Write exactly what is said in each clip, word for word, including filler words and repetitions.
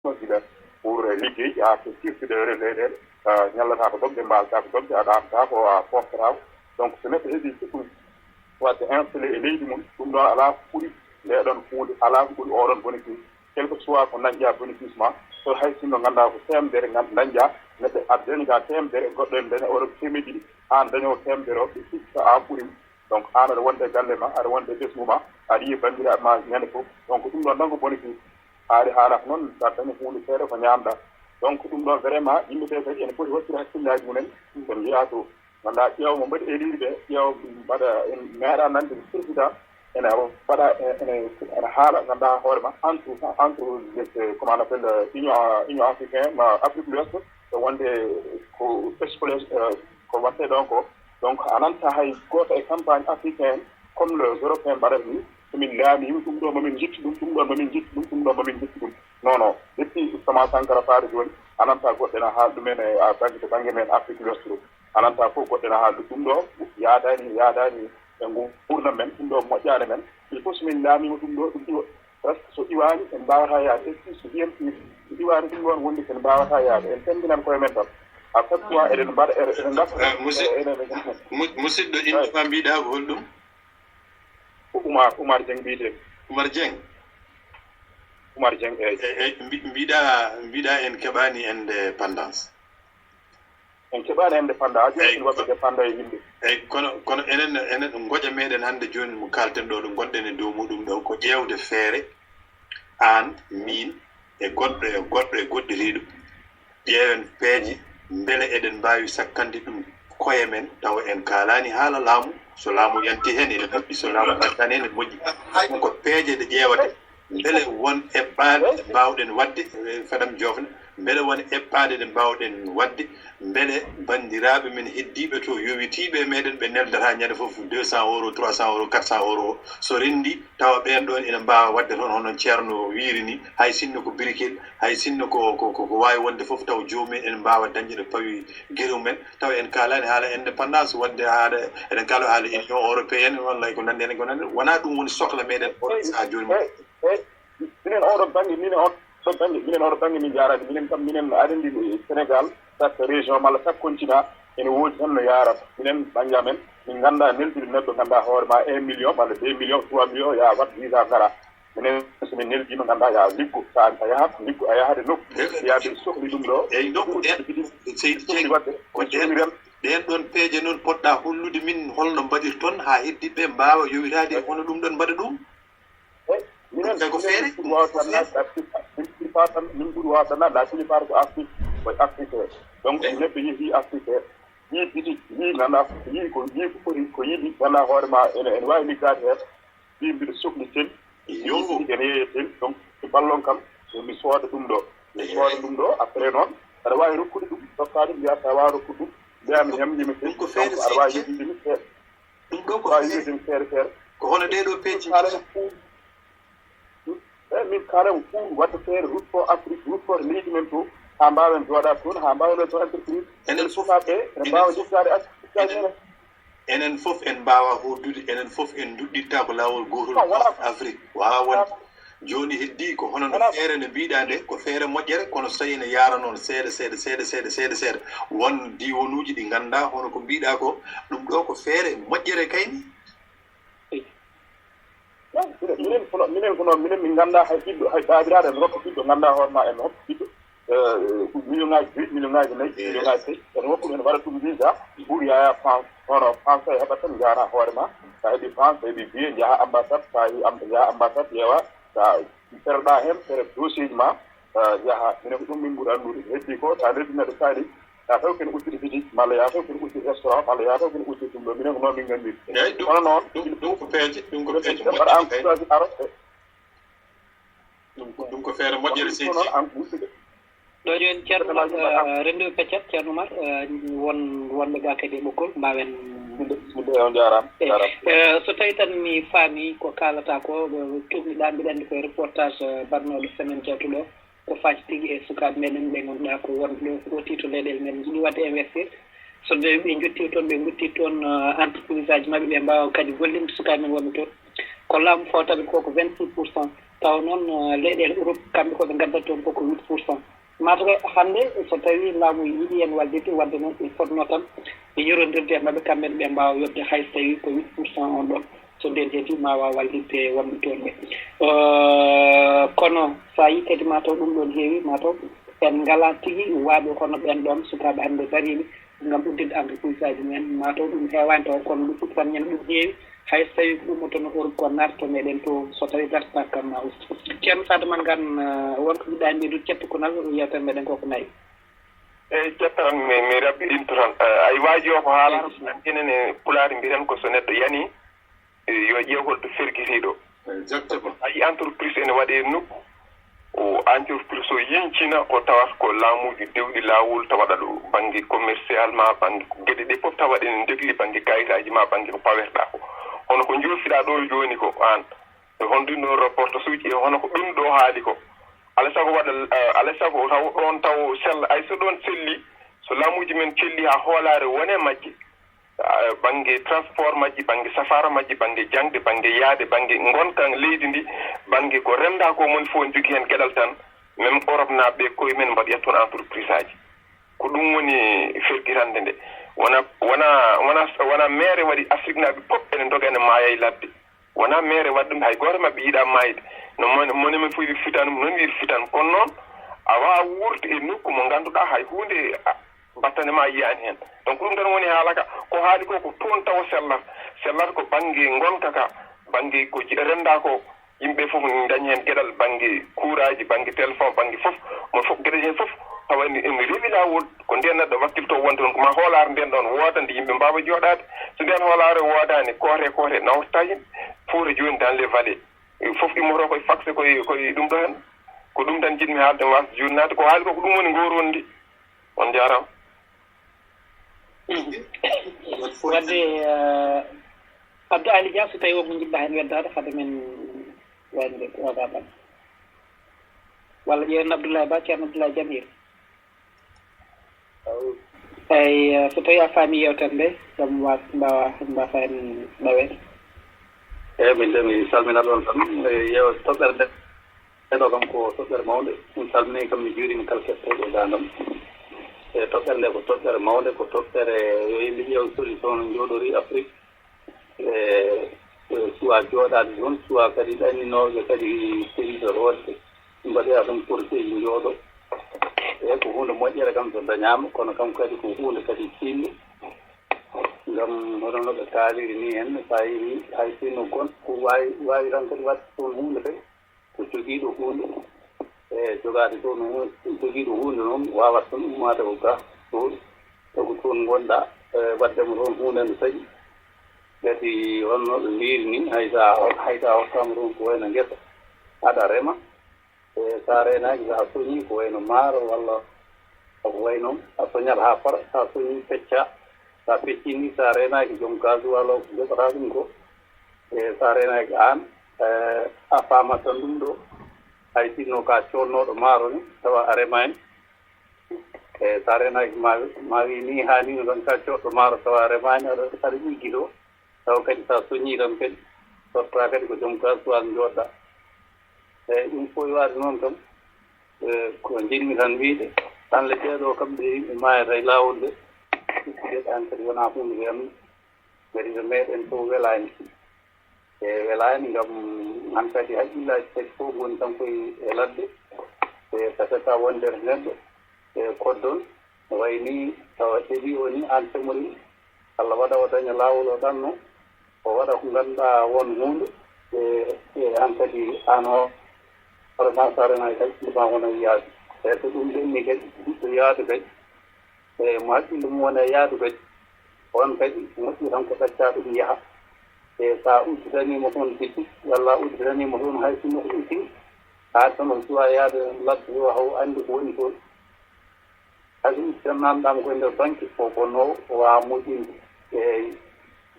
Gila pour liggey haa ko sirtude leyɗeele, ñallata ko dogde, mbaalta ko dogde, a ɗaamta ko, a foftata ko. Donc so neɗɗo heɓi sikkude waɗde installé e leydi mum, ɗum ɗon alaa ko ɓuri nde ɗon huunde, alaa ko ɓuri oɗon bénéfice. Quel que soit ko dañƴa bénéfice ma, so hay sinno ngannduɗaa ko teemedere dañƴa, neɗɗo addani ka teemedere, goɗɗo en daña oɗo teemedde ɗiɗi, aan dañoowo teemedere o, ɓe sikka aan ɓuri mo. Donc aan aɗa wonde e galle ma, aɗa wonde e ɓesngu ma, aɗa yiya banndiraaɓe ma ñande fof. Donc ɗum ɗon tan ko bénéfice. Haali haalaka noon, sa dañi huunde seeɗa ko ñaamɗa. Donc ɗum ɗon vraiment yimɓe ɓe kadi ene poti waɗtude hakkillaaji mumen. Ko mbiyaa to ngannduɗaa ƴeewa mo mbaɗi élire ɓe, ƴeewa mbaɗa, en meeɗa nande ko président ene waɗa, ene, ene haala ngannduɗaa hoore ma entre, entre les, comment on appelle, union, union africain ma Afrique de l'Ouest, e wonde ko exploit ko watte ɗon ko. Donc a nanta hay gooto e campagne africain comme les européens mbaɗata ni, somin laamiima ɗum ɗo mamin njettu ɗum, ɗum ɗo mamin njettu ɗum, ɗum ɗo mamin njettu ɗum. Non, non, depuis Thomas Sankara faade jooni, a nanta goɗɗo ene haala ɗumen e bannge, to bannge men Afrique de l'Ouest ɗo. A nanta fof goɗɗo ene haala ɗum ɗo yaadaani, yaadaani e nguurndam men, ɗum ɗo moƴƴaani men. Il faut somin laamiima ɗum ɗo, ɗum ɗo presque so iwaani en mbaawata yaade. Est-ce que so ndiyam so iwaani ɗum ɗoon wonde en mbaawata yaade, en tambinan koye men tan. À chaque fois eɗen mbaɗa, eɗen ngarta. Musidɗo, inɗe ma mbiɗa ko holɗum? Ko Oumar, Oumar Dieng mbiyetee. Oumar Dieng? Oumar Dieng, eeyi. Eyi, mbiɗa, mbiɗa en keɓaani indépendance. En keɓaani indépendance, haa jooni waɗɓe dépendant e yimɓe. Eyi, kono, kono enen, enen ngoƴa meɗen hannde jooni mo kaalten ɗo, ɗo ngonɗen e dow muɗum ɗo, ko ƴeewde feere, aan, miin, e goɗɗo, e goɗɗo, e goɗɗiriiɗo, ƴeewen peeje, mbele eɗen mbaawi sakkande ɗum koye men, tawa en kaalaani haala laamu. So laamu yanti heen, ene moƴƴi, so laamu yantaani heen, ene moƴƴi. Ɗum ko peeje ɗe ƴeewata. Mbele won eɓɓaaɗe ɗe mbaawɗen waɗde, eh, fedam joofna, mbele won eɓɓaaɗe ɗe mbaawɗen waɗde, mbele banndiraaɓe men heddiiɓe to, yowitiiɓe e meɗen, ɓe neldata ñande fof deux cents euros, trois cents euros, quatre cents euros, so renndii, tawa ɓeen ɗoon ene mbaawa waɗde toon, hono Ceerno wiiri ni, hay sinno ko birikel, hay sinno ko, ko, ko, ko waawi wonde fof, tawa joomum en ene mbaawa dañde ɗo pawi geru men, tawa en kaalaani haala indépendance, waɗde haala, eɗen kaala haala Union européenne, walla ko nanndi heen, ko nanndi, wonaa ɗum woni sokla meɗen oɗo sahaa jooni mo. Eyi, eyi, minen oɗo bannge, minen oɗo bannge, minen oɗo bannge min njaaraani. Minen kam, minen, aɗa anndi, Sénégal, chaque région malla chaque continent ene woodi tan no yaarata. Minen bannge amen, min nganndaa neldude neɗɗo, nganndaa hoore ma un million malla deux millions, trois millions, yaa waɗ visa ngara. Minen so min neldiima, nganndaa yaa liggo, so a, a yahat, liggo, a yahat e nokku, mbiyaa mbiɗa sokli ɗum ɗo. Eyi, nokku ɗen, seydi Dieng, ko ɗen, ɗen ɗon peeje noon poɗɗa hollude min holno mbaɗirton haa heddiiɓe ɓe mbaawa yowitaade e hono ɗum ɗon mbaɗa ɗum? Eyi, minen, minen ɓuri waawde tan naatde Afrique, min ɓuri faa tan, min ɓuri waawde tan naatde, la plupart ko Afrique, ko Afrique. Donc so neɗɗo yehii Afrique, yii bitik, yii nganndaa, yii ko, yii ko foti, ko yiɗi, nganndaa hoore ma ene, ene waawi liggaade heen, yii mbiɗa sokli tel, yii bitik ene yeeya tel, donc so ballon kam, mi sooda ɗum ɗo, mi sooda ɗum ɗo, après noon, aɗa waawi rokkude ɗum, sokkaa ɗum, mbiyaa so a waawaa rokkude ɗum, mbiyaa mi ñamniima tel, donc aɗa waawi yeɗɗinde mi seeɗa. Ɗum ɗo ko feere, feere, feere. Ko hono ɗee ɗoo peeje? Kaalami fuu. Eyi, min kaalami fuu, waɗde feere, rutto Afrique, rutto leydi men to, haa mbaawen jooɗaade toon, haa mbaawen waɗde toon entreprise. Enen fof, sukaaɓe ene mbaawa jokkaade activité enen. Enen fof en mbaawa hoɗdude, enen fof en nduɗɗitta ko laawol gootol Afrique. Waawaa wonde. Jooni heddii ko hono no feere no mbiɗa nde, ko feere moƴƴere, kono so tawii ene yaara noon seeɗa, seeɗa, seeɗa, seeɗa, seeɗa, seeɗa. Won diiwanuuji ɗi nganndaa, hono ko mbiɗa ko, ɗum ɗo ko feere moƴƴere kayni. Minen kono, minen kono, minen min nganndaa hay ɓiɗɗo, hay baabiraaɗo ene rokka ɓiɗɗo, nganndaa hoore ma ene rokka ɓiɗɗo. Million ngaaji joyi, million ngaaji nayi, million ngaaji tati. Ene rokka ɗum, ene waɗa ɗum visa. Pour yaha France, hono français heɓata tan, njaara hoore ma. Sa heɓi France, heɓi billet, njaha ambassade, sa yahi ambassade, ƴeewa, sa fereɗa heen, fere dossier ji ma, yaha. Minen ko ɗum min ɓuri anndude. Heddi ko, sa neldi neɗɗo kaali, ya taw kene udditi bitik, malla ya taw kene udditi restaurant, malla ya taw kene udditi ɗum ɗo. Minen ko noon min nganndiri. Eeyi, ɗum, kono noon, ɗum, ɗum ko peeje, ɗum ko peeje moƴƴere. Ɗum ko, ɗum ko feere moƴƴere, seydi. Ɗo jooni Ceerno Umar, eh, rennduɓe peccat, Ceerno Umar, eh, won, wonɓe ga kadi e ɓoggol, mbaawen. Musidɓe, on njaaraama, njaaraama. Eh, so tawii tan mi faami ko kaalata ko, eh, cuɓliɗaa, mbiɗa anndi ko e reportage, eh, baɗnooɗo semaine jawtuɗo, ko faati tigi e sukaaɓe meɗen ɓe ngannduɗaa ko wonɓe ɗo, kooti to leyɗeele men, njiɗi waɗde investir. So tawii ɓe njotti toon, ɓe ngotti toon, eh, entreprise aji maɓɓe, ɓe mbaawa kadi gollinde sukaaɓe men wonɓe toon. Ko laamu fawtaɓe ko, ko vingt-six pour cent. Taw noon, eh, leyɗeele Europe, kamɓe ko ɓe ngaddat toon ko ko huit pour cent. Mataw kay hannde, so tawii laamu yiɗi en wallitde, waɗde noon, ɓe fotnoo tan ɓe yorondirde e maɓɓe, kamɓe ne ɓe mbaawa yoɓde hay so tawii ko huit pour cent on ɗoon. So ndeen heedi, ma waaw wallitde wonɓe toon ɓe. Eh, kono so a yii kadi mataw ɗum ɗoon heewi, mataw en ngalaa tigi waaɓe hono ɓeen ɗoon sukaaɓe hannde dariiɓe ngam udditde entreprise aji mumen, mataw ɗum heewaani taw, kono ɗum fuɗɗitan ñande ɗum heewi, hay so tawii ko ummotono Europe ko naata to meɗen to, so tawii dartata kam ma ustu. Ceerno Sadio Mane Ngane, eh, won ko jiɗɗaa mbi'ude, cettu kunal yewtere meɗen ko ko nayi. Eyi, cettan mi, mi raɓɓiɗinto tan. Eh, ay waaji o ko haalata, enen e Pulaar mbi'eten ko so neɗɗo yanii, eh, yo ƴeew holto fergitiiɗo. Exactement. Ay entreprise ene waɗe nokku, o entreprise o yincina ko tawata ko laamuuji dewɗi laawol, tawa aɗa ɗo bannge commercial ma, bannge geɗe ɗe fof tawa ɗen degli, bannge kayitaaji ma, bannge ko pawerɗaa ko. Hono ko njoofiɗaa ɗo jooni ko aan, e honduno reporte suuji e hono ko ɓen ɗo haali ko. Alaa sago waɗa, eh, alaa sago taw ɗoon taw sella, ay so ɗoon selli, so laamuuji men celli haa hoolaare wone majje, eh, bannge transport majji, bannge safaara majji, bannge jaŋde, bannge yahde, bannge ngonka leydi ndi, bannge ko renndaa ko moni fof ne jogii heen geɗal tan, même Europe naaɓe ɓe koye men mbaɗoya toon entreprise aji. Ko ɗum woni fergitande nde. Wona, wona, wona, wona meere waɗi Afriknaaɓe fof ene ndoga ene maaya e ladde. Wona meere waɗi ɗum, hay gooto maɓɓe yiɗaa maayde. No mone, mone men fof yiɗi fitan, noon yiɗi fitan. Kono noon, a waawaa wuurde e nokku mo ngannduɗaa hay huunde, a, battane ma yiyaani heen. Donc ɗum tan woni haala ka. Ko haali ko, ko toon tawa sellata. Sellata ko bannge ngonka ka, bannge ko ji-, renndaa ko, yimɓe fof dañi heen geɗal, bannge kuuraaji, bannge téléphone, bannge fof. Mo fof, geɗe heen fof, tawa ene, ene rewi laawol. Ko ndeen neɗɗo wakkilto wonde toon, ko ma hoolaare ndeen ɗoon wooda nde yimɓe mbaawa jooɗaade. So ndeen hoolaare woodaani, koote, koote nawrata heen. Fuuta jooni dans les vallées. Fof immoto koye faxe, koye, koye ɗum ɗo heen. Ko ɗum tan njiɗmi haalde, mi waasa juutnaade. Ko haali ko, ko ɗum woni ngooroondi. On njaaraama. Wadde, eh, Abdou Ali Dia, so tawii won ko njiɗɗaa heen weddaade, hade men wayde waɗa ɗam. Walla ƴeewen Abdoulaye Ba, Ceerno Abdoulaye Jamir. Eyi, eh, so tawii a faami yeewtere nde, ɗam wa-, mbaawa, mbaafa en ɗaweede. Eyi, min de, mi salmina ɗon tan. Eyi, yeew-, toɓɓere nde. Ɗeɗo kam ko toɓɓere mawnde. Mi salminii kam, mi juuriima kala keɗotooɗo e daandam. E toɓɓere nde ko toɓɓere mawnde, ko toɓɓere yo yimɓe ƴeew solution no njooɗori Afrik. E, e suwa jooɗaade toon, suwa kadi ɗanninooɓe kadi solution hoodde. Mbaɗoya ɗum porteeji njooɗo. E ko huunde moƴƴere kam so dañaama, kono kam kadi ko huunde kadi tiiɗnde. Ngam hono no ɓe kaaliri ni en, so a yii hay sinno gon-, ko waawi, waawi tan kadi waɗde toon huunde kadi. Ko jogiiɗo huunde, e jogaade toon huunde, jogiiɗo huunde noon waawata toon ummaade ko ga toon, sabu toon ngonɗaa, e waɗde mo toon huunde no taƴi. Kadi honno ɓe mbiiri ni, hay so a, hay so a hokkaama toon ko wayno ngesa, aɗa rema. E so a reenaaki, so a soñii ko wayno maaro walla ko wayi noon, a soñat haa fara, so a soñii, peccaa. So a feccii ni, so a reenaaki, joom gaasuwaal o joɓata ɗum ko. E so a reenaaki aan, e, a faamat tan ɗum ɗo. Hay sinno ko a coodnooɗo maaro ni, tawa a remaani. E so a reenaaki, ma, ma wii ni haa ni no tan ko a coodɗo maaro, tawa a remaani, aɗa, aɗa ƴiggitoo. Tawa kadi so a soñii tan kadi, sottaa kadi ko joom gaasuwaal njooɗɗaa. Eeyi, ɗum fof waade noon kam, e, ko njiɗmi tan wiyde, tan le ɓee ɗoo kam ɓe yimɓe maayata e laawol ɓe, sikkude aan kadi wonaa huunde ko yamni, kadi to meeɗen fof welaani. E welaani ngam hankadi hakkillaaji kadi fof ngoni tan koye e ladde, e tafata wonde neɗɗo, e koddon, no wayi ni tawa heɓii o ni aan Semorin, Allah waɗa o daña laawol o ɗanno, o waɗa ko ngannduɗaa won huunde, e, e aan kadi aan o, hoore ma so a reenaaki kadi, ɗum ma wona yaade. E so ɗum ɓenni kadi, ɓiɗɗo yaadu kadi, e mo hakkille mum wona e yaadu kadi, on kadi moƴƴi tan ko ɗaccaa ɗum yaha. E so a udditanii mo toon bitik, walla a udditanii mo toon hay sinno ko itin, haa tan o suwaa yaade ladde o, haw anndi ko woni toon. Hay so itti tan naamndaama koye nder banque, o bonnoowo, o waawaa moƴƴinde. Eeyi,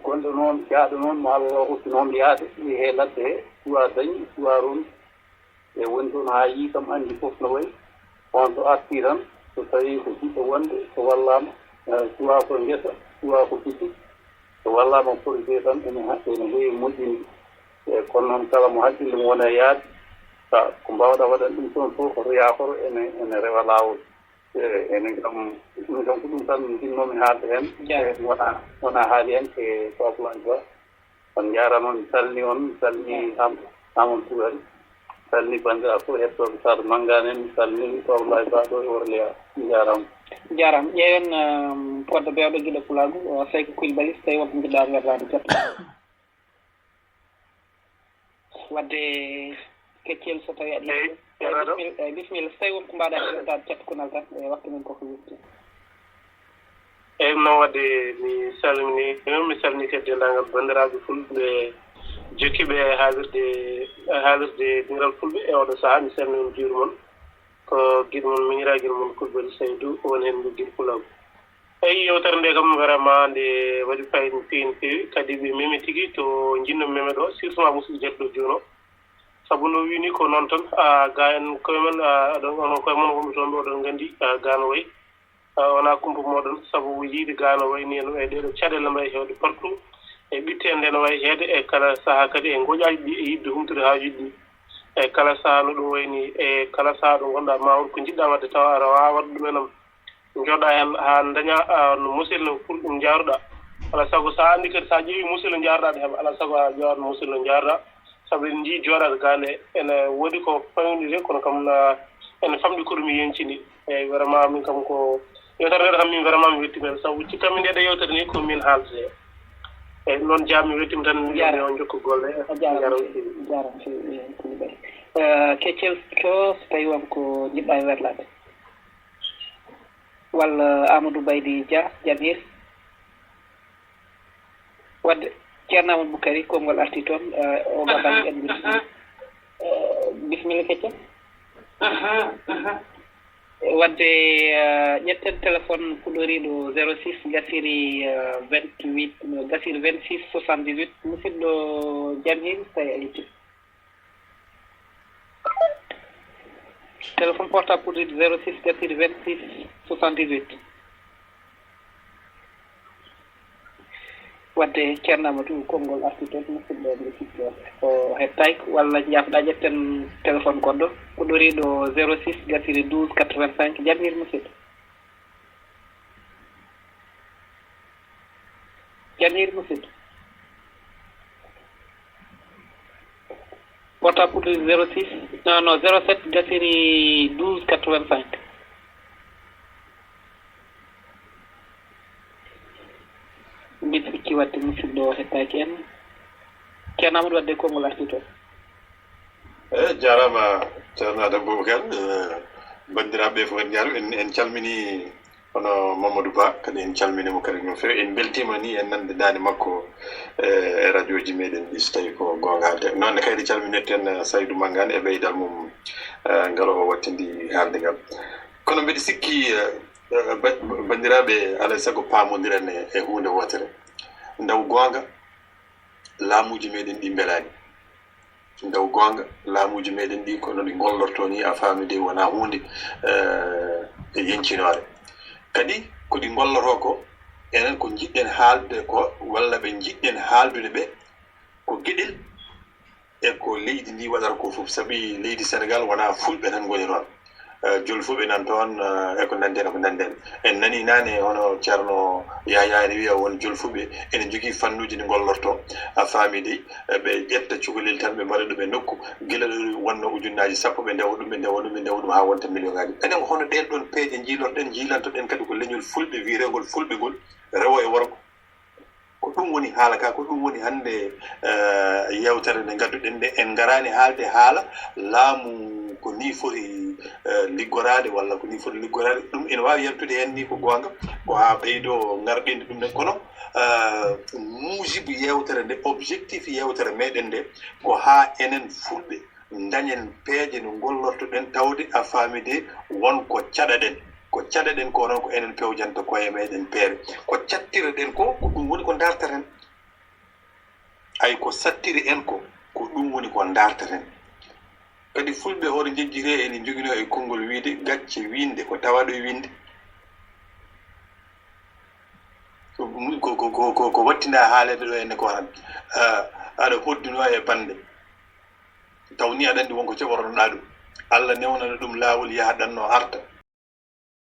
gonɗo noon, jahɗo noon, mo Allah hokki noon yaade, e he ladde he, suwaa dañi, suwaa ronki. E woni toon haa yii kam anndi fof no wayi. On so artii tan, so tawii ko jiɗɗo wonde, so wallaama, eh, suwaa ko ngesa, suwaa ko bitik, so wallaama projet tan, ene ha-, ene heewi moƴƴinde. E kono noon, kala mo hakkille mum wona e yaade, Ko mbaawɗaa waɗan ɗum toon fof, ko yaaforo ene, ene rewa laawol. Enen kam, ɗum kam ko ɗum tan njinnoomi haalde heen. Wona, wona haali heen e soblaaji ba. On njaaraama, mi salmini on, mi salmini Amadou Touré, mi salmini banndiraaɓe fof hettooɓe Sadio Mangane en, mi salmini soblaaji ba ɗo e Worleya. Njaaraama. Njaaraama. Ƴeewen koddo beewɗo giɗo pulaagu, o Sayko Koulibaly, so tawi wonko njiɗɗaa werlaade. Wadde keccel so tawi aɗa yiɗi. Eyi, bismilla, eyi, bismilla, so tawi won ko mbaɗa heɗotaade cettukunal tan e waktu men koko yetti. Eyi, ɗum noon wadde mi salmini, mi salmini kadi denndaangal banndiraaɓe fulɓe jokkiiɓe e haalirde, e haalirde Dingiral Fulɓe e oɗo sahaa, mi salmini on, juuri mon. Ko giɗo mon, miñiraajo mon, Koulibaly Saydou, woni heen mo giɗo pulaagu. Eyi, yewtere nde kam vraiment nde waɗi fayida no feewi no feewi, kadi ɓe memi tigi to njinnoo meme ɗo, surtout ma musidɗo jatɗo jooni o. Sabu no wiini ko noon tan, a, ga en koye men, a, aɗon, onon koye mon wonɓe toon ɓe, oɗon nganndi, a, ga no wayi. A, wonaa kumpa mooɗon, sabu yiide ga no wayi ni en e ɗeeɗo caɗeele mbayi heewde partout. E ɓitte en nde no wayi heede e kala sahaa kadi e ngoƴaaji ɗi e yiɗde humtude haajuuji ɗi. E kala sahaa no ɗum wayi ni, e kala sahaa ɗo ngonɗaa ma won ko njiɗɗaa waɗde tawa aɗa waawa waɗde ɗum enam. Njooɗa heen haa ndaña, a, no musidɗo no pour ɗum njaaruɗaa. Alaa sago so a anndi kadi so a ƴeewi musidɗo njaaruɗaa ɗo heɓa, alaa sago a ƴeewat musidɗo njaaruɗaa. Sabu en njii jooɗaade ga nde ene woodi ko fawndirii kono kam na ene famɗi ko ɗum yeñcini. Eyi, vraiment min kam ko yewtere nde kam min vraiment mi wettima heen sabu cikkanmi nde ɗo yewtere ni ko min haalde. Eyi, noon jaam mi wettima tan mi on jokka golle. A jaaraama feewi, jaaraama feewi, eyi, Koulibaly. Eh, keccel ko so tawi won ko njiɗɗaa werlaade. Walla Amadou Baydy Dia, Jamhir. Wadde, Ceerno Amadou Boukari, konngol arti toon, eh, o gabal en mbirti. Eh, bismilla, keccel. Wadde, eh, ƴetten téléphone puɗɗoriiɗo zéro six, gasiri, eh, vingt-huit, no, gasiri vingt-six soixante-dix-huit, musidɗo Jamhir, so tawi a yettii. Téléphone portable pour zéro six, gasiri vingt-six soixante-dix-huit. Wadde Ceerno Amadou, konngol arti toon, musidɗo, mbi sikki o hettaaki, walla jaafɗa, ƴetten téléphone goɗɗo, puɗɗoriiɗo zéro six, gasiri douze quatre-vingt-cinq, Jamhir musidɗo. Jamhir musidɗo. Portable pour zéro six, non, non, zéro sept, gasiri douze quatre-vingt-cinq. Mbiɗa sikki wadde musidɗo o hettaaki en. Ceerno Amadou, wadde konngol arti toon. Eyi, jaaraama, Ceerno Adama Boubacar. Eh, banndiraaɓe fof kadi njaaru. En, en calmini hono Mamadou Ba, kadi en calmini mo kadi no feewi. En mbeltiima ni en nande daande makko, eh, e radio ji meɗen ɗi, so tawi ko goonga haalde. Noon ne kadi calminirten, eh, Saydou Mangane e ɓeydal mum, eh, ngal o wattindi haalde ngal. Kono mbiɗa sikki, eh, eh, ba-, banndiraaɓe, alaa e sago paamondiren e, e huunde wootere. Ndaw goonga, laamuuji meɗen ɗi mbelaani. Ndaw goonga, laamuuji meɗen ɗi, kono ɗi ngollortoo ni, a faami de, wonaa huunde, eh, e yeñcinoore. Kadi ko ɗi ngolloroo ko, enen ko njiɗɗen haalde ko, walla ɓe njiɗɗen haaldude ɓe, ko geɗel e ko leydi ndi waɗata ko fof. Sabi leydi Senegaal wonaa fulɓe tan ngoni toon. Eh, jolfuɓe nan toon, eh, e ko nanndi heen, e ko nanndi heen. En nanii naane hono Ceerno Yahya ene wiya won jolfuɓe ene njogii fannuuji ɗi ngollortoo. A faami de, eh, ɓe ƴetta cukalel tan, ɓe mbaɗa ɗum e nokku, gila ɗo wonnoo ujunnaaji sappo, ɓe ndewa ɗum, ɓe ndewa ɗum, ɓe ndewa ɗum haa wonta miliyoŋaaji. Enen, hono ɗeen ɗoon peeje njiilorɗen, njiilantoɗen kadi ko leñol fulɓe, wiyetengol fulɓegol, rewo e worgo. Ko ɗum woni haala ka, ko ɗum woni hannde, eh, yewtere nde ngadduɗen nde. En ngaraani haalde haala laamu ko ni foti, eh, liggoraade walla ko ni foti liggoraade. Ɗum ene waawi yaltude heen ni ko goonga, ko haa ɓeydoo ngarɗinde ɗum ɗen. Kono, eh, muujibu yewtere nde, objectif yewtere meɗen nde, ko haa enen fulɓe ndañen peeje no ngollortoɗen tawde a faami de won ko caɗaɗen. Ko caɗaɗen ko noon ko enen pewjanta koye meɗen peere. Ko cattireɗen ko, ko ɗum woni ko ndartaten. Ay ko sattiri en ko, ko ɗum woni ko ndartaten. Kadi fulɓe hoto njejjite ene njoginoo e konngol wiyde gacce wiinde ko tawaɗo e wiinde. Ko, ko, ko, ko, ko wattinaa haaleede ɗo enne ko tan, ah, aɗa hoddunoo e bannde. Taw ni aɗa anndi wonko keɓoronoɗaa ɗum. Allah newnana ɗum laawol yaha ɗanno arta.